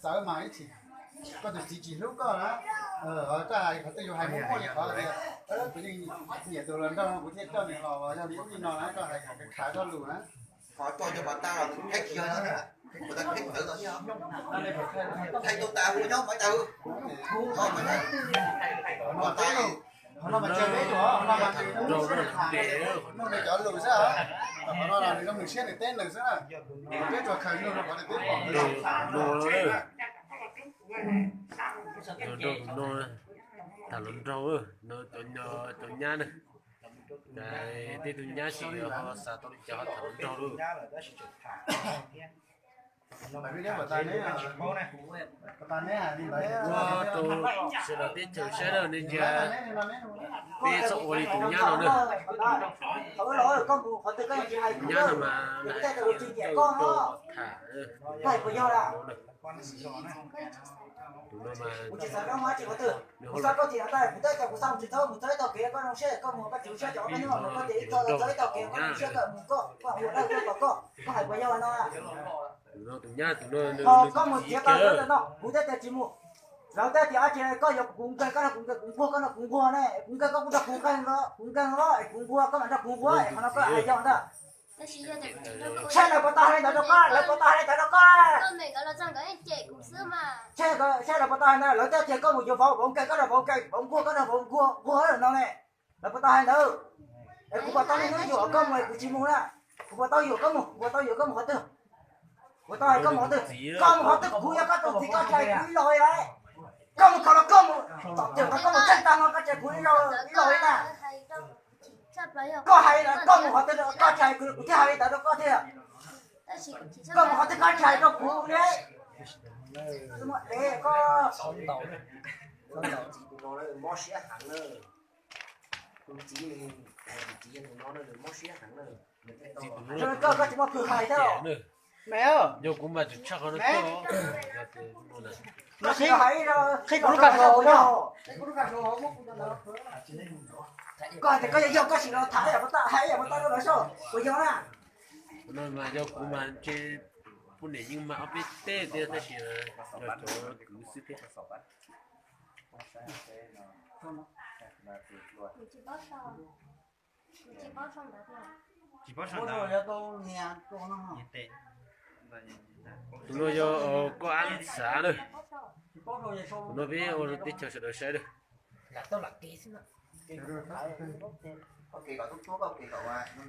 Mas ib txhis koj tus txiv tsis hlub koj na, koj hais qhov twg yus hais muaj muaj li qhov tias kuv yeej nyiam tus hluas nraug no kuv thiaj coj nws los los yog li ub li no na, koj hais kom khav koj lus na. Qhov coj cov pov tag los thaij kiag, pov tag thaij tawv los thiab, thaij tuaj tas hu nyob pov tag, pov tag, qhov no mas tsis peb tus, qhov no mas nws nug nws cov lus xwb, qhov no nws zoo nws siab nws teb nws xwb na, peb tsuas khaws nug rau qhov tias peb pom nws. Nrog tus no tham hluas nraug, cov nyab na, tej tug nyab tsis ho xav tau li cas ho tham hluas nraug lawm. Ua rau sawv daws teb chaws saib na, nej ntsia peb txhob ua li tus nyab no na. Tus nyab no mas lam coj rau tham. Tus no mas nws ho los, nws ho los, tus no tus nyab tus no nws txiv kiag. Lawv tej tias ab tsi koj yuav kuv nkaig koj no kuv nkaig, kuv nquag koj no kuv nquag ne, kuv nkaig koj kuj nrog kuv nkaig, kuv nkaig los kuv nquag koj mam nrog kuv nquag, qhov no koj hais yog ntag. Saib lawv puas tau hais li ntawd rau koj, lawv puas tau hais li ntawd rau koj. Saib lawv puas tau hais ntawd, lawv tej tias koj mus yuav vauv, vauv nkaig koj nrog vauv nkaig, vauv nquag koj nrog vauv nquag, nquag no ne. Lawv puas tau hais ntawd? Es kuv puas tau niaj hnub yuam koj mus es kuv tsis mus na? Kuv puas tau yuam koj mus, kuv puas tau yuam koj mus qhov twg? Kuv tau hais koj mus qhov twg? Koj mus qhov twg kuv yog koj tus txiv koj tsis hais kuv ib los li lauj. Koj mus kho los koj mus, tom twg los koj mus txheej tag no koj tsis hais kuv ib los li na. Koj hais koj mus qhov twg koj tsis hais kuv, kuv thiaj hais li ntawd rau koj thiab. Koj mus qhov twg koj tsis hais rau kuv li. Koj mob siab heev na. Tus txiv, tus txiv no mob siab heev na. Koj, koj tsis muaj pw hais thiab. Yog kuv mas tseem tshaj qhov no. Qhib kuv lub kab hluas hauv no. Koj hais tias koj yog, yog koj sim los tham ib yam puas tau, hais ib yam puas tau rau lawv soj puas yog na? No mas yog kuv mas ntshe poj niam yeej mag ob peb teg thiab tab sis yog cov kwv xwb thiab. Tsis paub sab. Tus no yog koj ab xav na. Tus no peb ua rau teb chaws sawv daws saib na.